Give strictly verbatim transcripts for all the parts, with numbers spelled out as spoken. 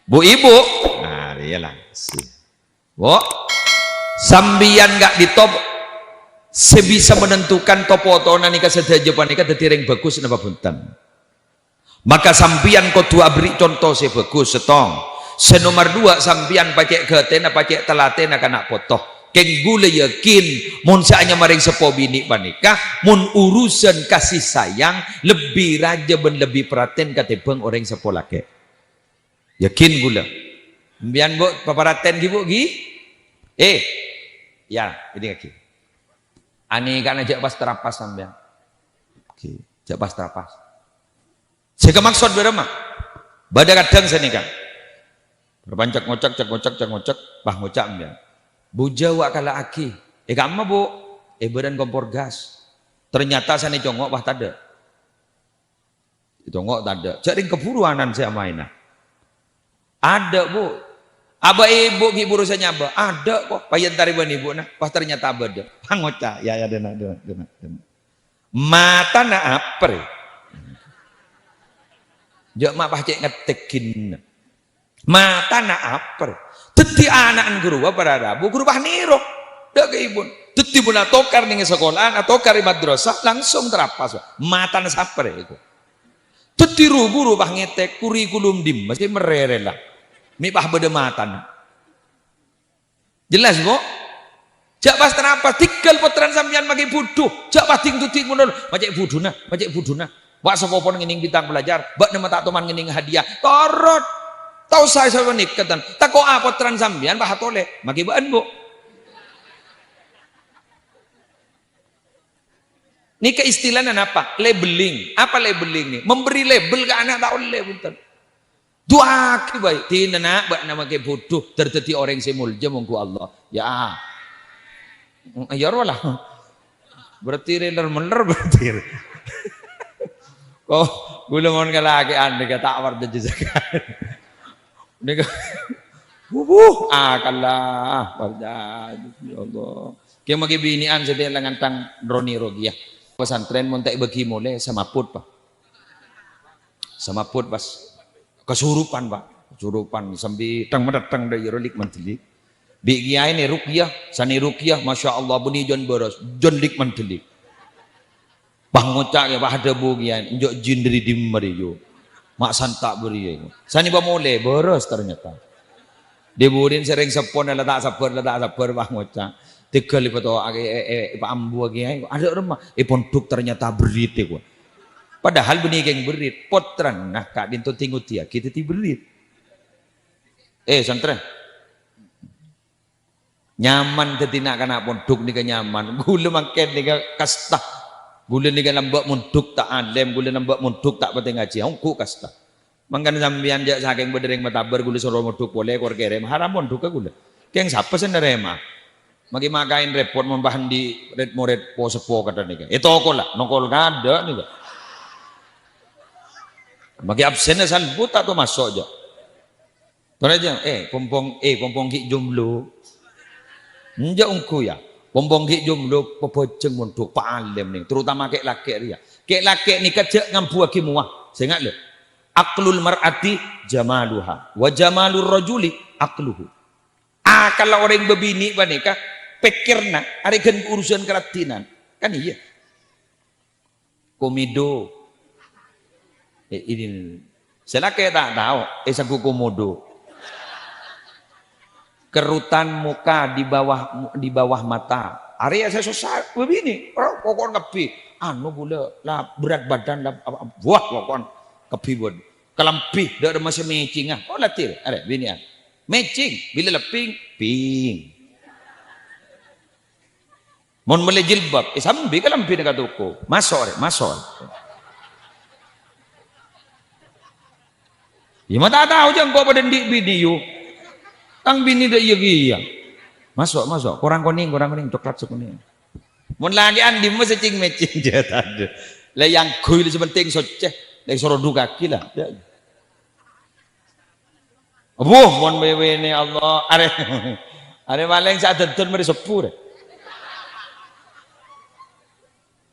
Bu, Ibu. Nah, iyâ langsung. Bu, sampèyan ka'dinto sè bisa menentukan to-potona nèka sadhâjâ panèka dhâddhi rèng bhâghus napa bhunten? Maka sampèyan kodhu aberri' conto sè bhâghus, sèttong. Sè nomer duwâ', sampèyan pacè' ghâtèna, pacè' talatèna ka na' poto. Kèng ghulâ yakin, mon sè anyama rèng seppo binè' panèka, mon urusan kasih sayang, lebbi rajâ bân lebbi perhatian katèmbhâng orèng seppo lakè'. Yakin ghulâ. Sampèyan, Bu, paparhatèn ghi, Bu, ghi? Eh, ya, ini lagi. Anèkana jhâ' pas trapas sampèyan. Oke, jhâ' pas trapas. Sè kamaksod bârâmma? Bâdâ kadhâng sanèka. Perpan cèk ngocèk, cèk ngocèk, cèk ngocèk, pas ngoca' sampèyan. Bujâ wa' kala'aghi. Eh, ka'emma, Bu? Eh, bârân kompor gas. Ternyata sanè congo' pas tadâ'. Congo' tadâ'. Jhâ' rèng kabhuruwânan sè amaèna. Adâ', Bu. Abâ' ibu ghi' buru sè nyabâ. Adâ', kok. Pas èentarè bân ibu'na. Pas ternyata abâdâ. Pas ngoca', "Ya, ya, dena, dena, dena, dena." Matana aper. Jhâ' ma' pas cè' ngettek ghinna. Matana aper. Dhâddhi ana'na ghuru, para rabu, ghuru pas nèro. Dâ' ka ibun. Dhâddhi mon atokar nèng sakola'an, atokar è madrasah, langsung trapas. Matana saper iku. Dhâddhi ru-ghuru pas ngètèk kurikulum dimma sè merrè la. Mè' pas bâdâ matana. Jelas, Bu? Jhâ' pas trapas, tèghâl pottrana sampèyan makè budhu. Jhâ' pas ding-duding mon, "Ma' cè' budhuna, ma' cè' budhuna. Wa' sapopona ngènèng bintang pelajar, bâ'na ma' ta' toman ngènèng hadiah." Torot. Ta' osa sapanèka, tan. Tako'a pottrana sampèyan pas atolè. Makè bâ'ân, Bu. Nèka istilana napa? Labeling. Apa labeling nè? Memberi label ka ana' ta' ollè, bhunten. Du'aaghi bhâi, "Dinah, na', bâ'na makè budhu, dâr-, dhâddhi orèng sè molja mongghu Allah." Ya. Ya rowa la. Berarti rè-, ler-meller berarti. Oh, ghulâ mon kalakè'an nèka ta' parcajâ sakalè. Nèka, wuh, akalla, parcajâ, ya Allah. Kè makè binè'an sè tèla ngantang Roni Rogiah. Pesantren mon ta' èbâghi molè, samaput, Pa'. Samaput, pas. Kasurupan, Pa'. Kasurupan, sambi teng-metteng dâ' iyâ rowa lik mandhâlik. Bi' kèyaè nè ruqyah, sanè ruqyah, masya Allah, bânnè jân bârâs, jân lik mandhâlik. Pas ngoca' kèya, pas adhâbu kèyaè, "Enjâ' jin dâri dimma rèya? Ma' santa' bâriyâ." Sanè pamolè, bârâs ternyata. Dhi-budhina sè rèng seppona la ta' sabbhâr, la ta' sabbhâr, pas ngoca'. Tèghâl èpato'aghi, è, è, èpaambuwâ kèyaè, adâ' remma, è pondhuk ternyata berrit, è, kowa. Padahal bânnè kèng berrit, pottrana ka'dinto tèngodiyâghi dhâddhi berrit. Eh, santrè. Nyaman dhâddhi na'-kana' pondhuk nèka nyaman. Ghulâ mangkèn nèka kasta. Ghulâ nèka lambâ' mondhuk ta' alèm, ghulâ lambâ' mondhuk ta' patè ngajhi. Ongghu kasta. Mangkana sampèyan jâ' sakèng bâdâ rèng matabâr ghulâ soro mondhuk polè, kor kèrèm. Haram mondhukka ghulâ. Kèng sapa sè narèma? Makè makaèn rèpot mon pas andi' red-morèd po-seppo kadhâng nèka. È toko la, nokol kadhâ' nèka. Makè absènna salbu ta' to maso' jâ'. Torè jâ', eh, pompong, eh, pompong ghi' jomblo. Enjâ' ongghu, ya. Pompong ghi' jomblo, pabhâjâng mondhuk, paalèm nèng, terutama kè'-lakè' rèya. Kè'-lakè' nèka jâ' ngambuwâghi mowa. Sènga' lho. Aqlul mar'ati jamaluha, wa jamalur rajuli aqluhu. Akalla orèng bâbinè' panèka pèkkèrra arè ghân urusan karaddhinan. Kan iyâ. Komedo. Eh, ini. Sè lakè' ta' tao, eh, sagu komodo. Kerutan muka di bawah, di bawah mata. Arèya sè sossa, bâbinè', ro-, rokon kabbhi. Anu ghulâ, la berat badan, la, apa, wah, rokon kabbhi bân. Kalambhi, dâ' remma sè mècènga. Oh, latèr, arè, binè'an. Mècèng, bilâ la pèng, pèng. Mon mellè jilbab, eh, sambi kalambhina ka toko. Maso', rè, maso'. Iyâ, ma' ta' tao jâ' engko' padâ andi' binè, yu. Tang binè dâ' iyâ kèya. Maso', maso'. Korang konèng, korang konèng. Coklat sakonèng. Mon lakè'an dimma sè cèng-mècèng, jâ' tadâ'. La èangghuy la sè pentèng soccè. La èsoro dukaghi la. Yâ. Abbhu, mon wèwènè Allah, arè, arè malèng sè adhândhân marè sebbhu, rè.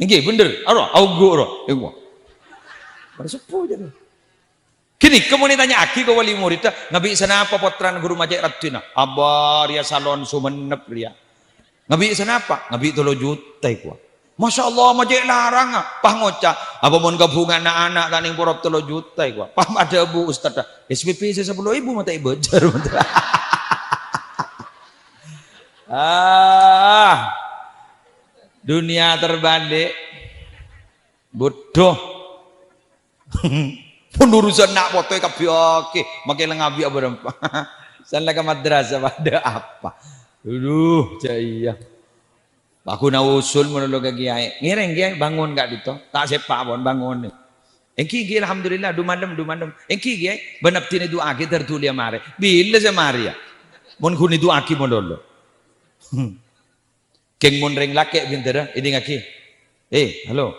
Èngghi, bhender. Aro, aongghu, aro. Èngghi. Marè sebbhu, jârèya. Ghânèka mon ètanya'aghi ka wali muriddhâ, "Ngabi' sanapa pottrana ghuru ma' cè' raddhinna?" "Abâ rèya salon Songennep rèya." "Ngabi' sanapa?" "Ngabi' tello juta," èkowa. "Masya Allah, ma' cè' larangnga." Pas ngoca', "Apa mon kabhungana ana' ta' nèng porop tello juta," èkowa. Pas adhâbu ustadhdhâ, "S P P sè sapolo èbu ma' ta' èbâjâr." Ah, dunia terbalik. Bodoh. Mon urusan na' poto èkabbhi oke, make la ngabi' apa, Ram? San la ka madrasah, pada apa? Aduh, jâ' iyâ. Aku na' usul malolo ka kiyaè. "Ngèrèng, Kiyaè, bangun ka'dinto." Ta' sèpa' pon bangun. "Èngghi, èngghi, alhamdulillah, du malem, du malem." "Èngghi, Kiyaè, bân abdhina du'aaghi dâr dhuli marè." Bilâ sè marè, yâ? Mon ghun èdu'aaghi malolo. Kèng mon rèng lakè' bhindhârâ, èdingngaghi. Eh, halo.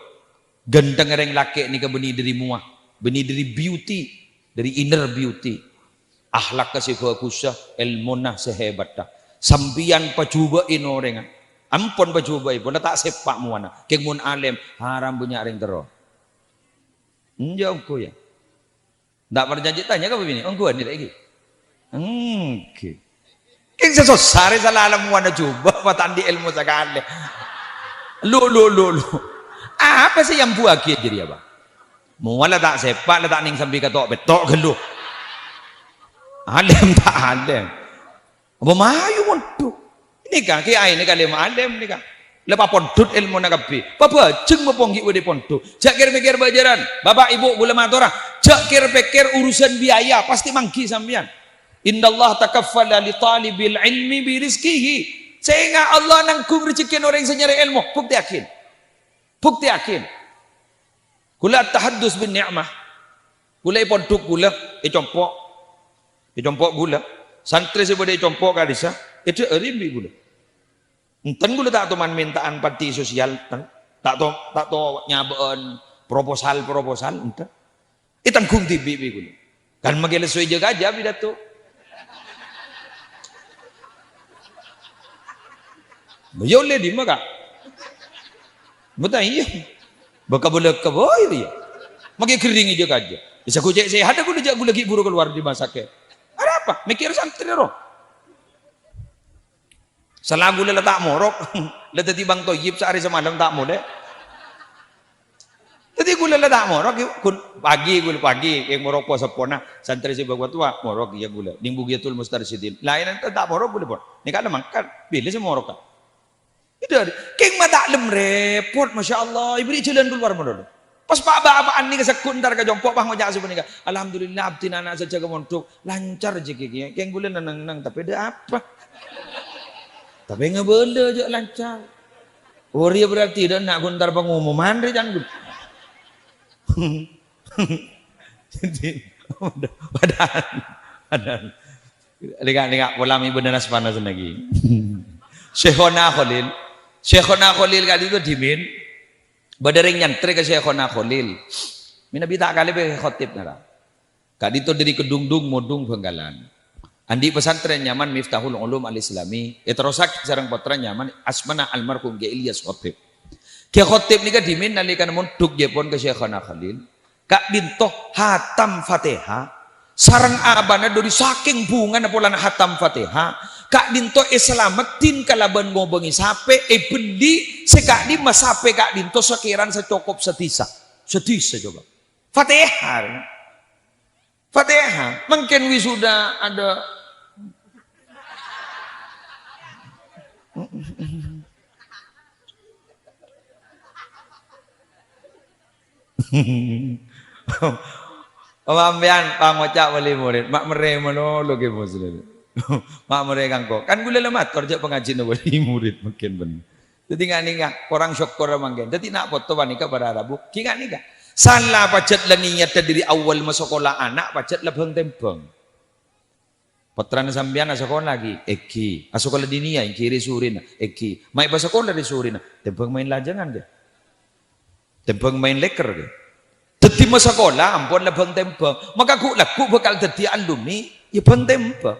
Ghântengnga rèng lakè' nèka bânnè dhâri mowa, bânnè dhâri beauty, dhâri inner beauty. Akhlakka sè bhâghussa, èlmona sè hebatta. Sampèyan pajhubâ'in orèngnga. Ampon pajhubâ'in, pola ta' sèpa' mowana. Kèng mon alèm, haram bânnya' rèng terro. Enjâ' ongghu, yâ. Ndak parcajâ tanya ka bibini, "Ongghuwân nèka iki?" Èngghi. Kèng sè sossa rè sala alam wana jhubâ', apa ta' andi' èlmo sakalè. Lu, lu, lu, lu. Apa sè èambuwâghi jârèya, Pak? Mowa la ta' sèpa', la ta' nèng sambi kato' pètto' ghâllu. Alèm ta' alèm? Apa mayu mondhuk? Nèka, kiyaè nèka lèma alèm nèka. La papondhut èlmona kabbhi. Pabhâjheng mopong ghi' bâdâ pondhuk. Jhâ' kèr-pèkkèr bâjârân. Bapak, Ibu, ghulâ matora. Jhâ' kèr-pèkkèr urusan biaya, pasti mangghi sampèyan. "Innallaha takaffala li talibil ilmi bi rizqihi." Sènga' Allah nangghung rejekkèna orèng sè nyarè èlmo. Buktèyaghi. Buktèyaghi. Ghulâ at-tahaddus bin ni'mah. Ghulâ è pondhuk ghulâ, è compo'. È compo' ghulâ. Santrè sè bâdâ è compo' ka'dissa', èdhâ'ârè bi' ghulâ. Enten ghulâ ta' toman menta'an panti sosial, enten. Ta' to-, ta' to nyabâ'ân proposal-proposal, enten. Ètangghung dhibi' bi' ghulâ. Kan make lesso èjâ kajâ pidato. Bâ iyâ ollè dimma, Ka'? Bâ ta' iyâ. Bâ kabâlâ-kabâlâ iyâ. Make ghering èjâ kajâ. Bisa ghu cè' sehat ghulâ jhâ' ghulâ ghi' buru kalowar di rumah sakit. Arapa? Mèkkèr santrè ro. Sala ghulâ la ta' morok. La dhâddhi Bang Toyib saarè samalem ta' molè. Dhâddhi ghulâ la ta' morok, ghun-, pagi ghulâ pagi, kèng morok po-seppona, santrè sè bâ' towa, morok iyâ ghulâ. Nèng Bughyatul Mustarsyidin. Laèn enten ta' morok ghulâ pon. Nèka la mangkat. Bilâ sè morok, Ka'? Itu, kèng ma' ta' lem repot, Masya Allah. Èbèrri' jhâlân kalowar malolo. Pas pa'-bapa'an nèka segghut entar ka compo', pas ngoca' sapanèka, "Alhamdulillah, abdhina ana' sadhâjâ ka mondhuk. Lancar jhâ' kèya. Kèng ghulâ neng-neng, tapè dâ' apa?" Tapè ngabâlâ jhâ' lancar. Oh, rèya berarti dâ' enna' ghun entar pengumuman rè can ghun. Jadi, padahal, padahal. Lèka-lèka pola mè' bâdâ nas-panas lagi. Syekhona Kholil. Syekhona Kholil ka'dinto dhimèn. Bâdâ rèng nyantrè ka Syekhona Kholil. Mènabi ta' kalèbâ khotib nara. Ka'dinto dâri Kedungdung, Modung, Bhângkalan. Andi' pesantren nyamana Miftahul Ulum Al-Islami, èterrossaghi sareng pottra nyamana asmana almarhum Kiai Ilyas Khotib. Kiai Khotib nèka dhimèn nalèkana mondhuk jhâ' pon ka Syekhona Khalil, ka'dinto hatam Fatihah, sareng abana dâri sakèng bhungana polana hatam Fatihah, ka'dinto èsalameddhin kalabân ngobângè sapè, èbelli sè ka'dimma sapè ka'dinto sakèran sacokop sadhisa. Sadhisa coba. Fatihah. Fatihah, mangkèn wisuda ada. Sampèyan pangoca' wali murid, ma' merrè malolo ghi Muslim. Ma' merrè kangko. Kan ghulâ la mator jhâ' pangajhina wali murid, mangkèn bân. Dhâddhi nga'-, nèka, korang sokkor mangkèn. Dhâddhi na' poto panèka para rabu, ghi nga'-, nèka. Sala pajhât la niyatta dâri awwal masakola ana', pajhât la bhâng-tèmbhâng. Pottrana sampèyan asakola ghi? Èngghi. Asakola diniyah, èngghi, rè-sorèna? Èngghi. Ma' èpasakola rè-sorèna? Tèmbhâng maèn lajângan, ghi. Tèmbhâng maèn lèker, ghi. Dhâddhi masakola ampon la bhâng-tèmbhâng. Maka ghu'-, lagghu' bhâkal dhâddhi alumni, yâ bhâng-tèmbhâng.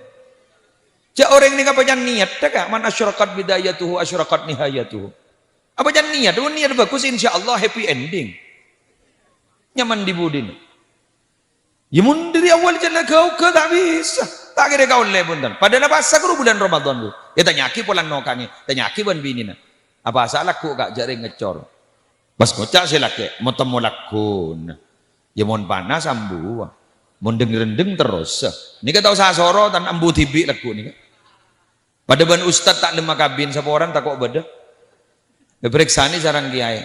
Jhâ' orèng nèka pacan niyatta, Ka', "Man asyraqat bidayatuhu asyraqat nihayatuhu." Apa can niyat? Oh, niyat bagus, insyaallah happy ending. Nyaman di budina. Yâ, mon dâri awwal jhâ' la ghâugâ ta' bisa. Ta' kèra kaollè, bhunten. Padahal pasa ghuru bulân Ramadan, Bu. Yâ, tanya'aghi polana nokangè. Tanya'aghi bân binèna. Apa sala lagghu', Ka', jhâ' rèng ngècor. Pas ngoca' sè lakè', "Mo temmo lagghuna." Yâ, mon panas ambu. Mon deng-rendeng terros. Nèka tao sasoro tan ambu dhibi' lagghu' nèka. Padâ bân ustad ta' lem makabin, saporana tako' bâdâ. Èparèksanè sareng kèyaè.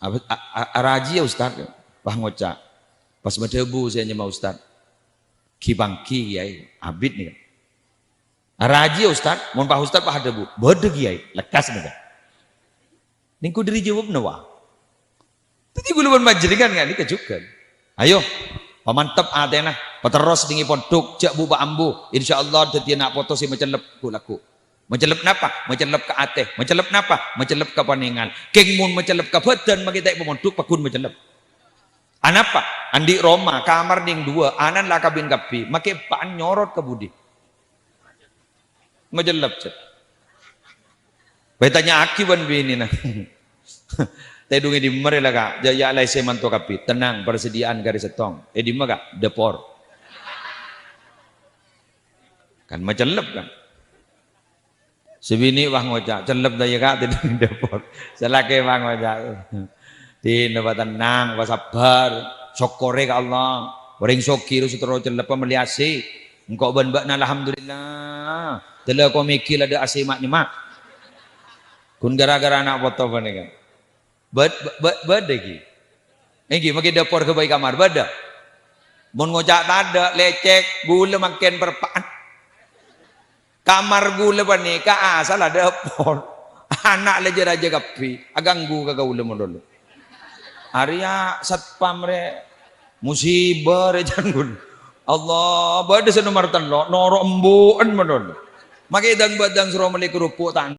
Apa, a-, a-, arajiyâ, Ustad? Pas ngoca'. Pas madhâbu sè nyama ustad. Ghi-pangghi, Kèyaè. Abit nèka. Arajiyâ, Ustad? Mon pas ustad pas adhâbu. Bâdâ, Kèyaè. Lekkas nèka. Nèngko dâri jâwâbbhâ, wa. Dhâddhi, kaulâ bân panjhennengngan nganèka jhughân. Ayo, pamantep atèna, paterros dingngè pondhuk, jhâ' bu-, pa-, ambu. Insyaallah dhâddhiyâ na' poto sè macellep, ghu-, lagghu'. Macellep napa? Macellep ka atè. Macellep napa? Macellep ka panèngal. Kèng mon macellep ka bhâdhân, makè ta' èpamondhuk, pagghun macellep. Anapa? Andi' roma, kamar nèng duwâ', ana'na la kabin kabbhi, makè eppa'na nyorot ka budi. Macellep, Cè'. Bâ ètanya'aghi bân binèna. "Tèdung è dimma rè la, Ka'?" "Jâ', yâ' la èssè manto kabbhi." "Tenang, persediaan karè sèttong." "È dimma, Ka'?" "Dâpor." Kan macellep, kan? Sè binè' pas ngoca', "Cellep ta' iyâ, Ka', tèdung è dâpor." Sè lakè pas ngoca', "Dinah, pa tenang, pa sabbhâr. Sokkorè ka Allah. Orèng soghi rowa sè terro cellep mellè A C. Engko' bân bâ'na, alhamdulillah. Dâlâ komèghi la dâ' A C ma'-, nyemma'." Ghun ghârâ-ghârâ ana' poto panèka. Bâd-, bâ-, bâ-, bâdâ ghi? Èngghi, makè dâpor ghâbây kamar, bâdâ? Mon ngoca' tadâ', lècèk, ghulâ mangkèn perpa'an. Kamar ghulâ panèka asalla dâpor. Ana' la jâ-rajâ kabbhi, aghânggu ka kaulâ malolo. Arèya satpam rè, musibâ rè, can ghulâ. Allah, bâdâ sè nomer tello', noro' embu'en malolo. Makè dâng-bâdâng soro mellè kerupuk, tan-